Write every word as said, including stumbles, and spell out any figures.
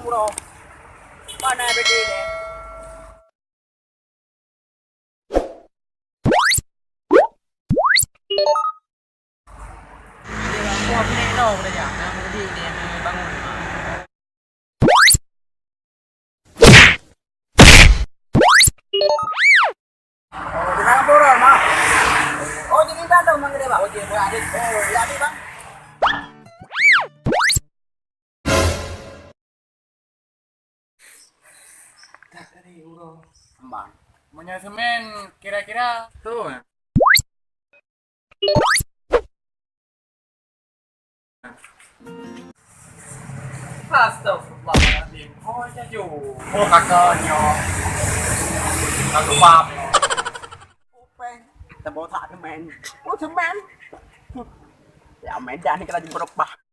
Bro, mana berdiri? Oh, jadi Bandung, Bang Gede, Bang? Oh, jadi Bang. Embang. Meunyoe semen kira-kira tu. Astagfirullahaladzim. Oh, jaju. Oh, kakak nyo. Kakak paham. Upeng. Kita bawa tak semen. Oh, semen. Ya, Medan ni kita jumpa bah.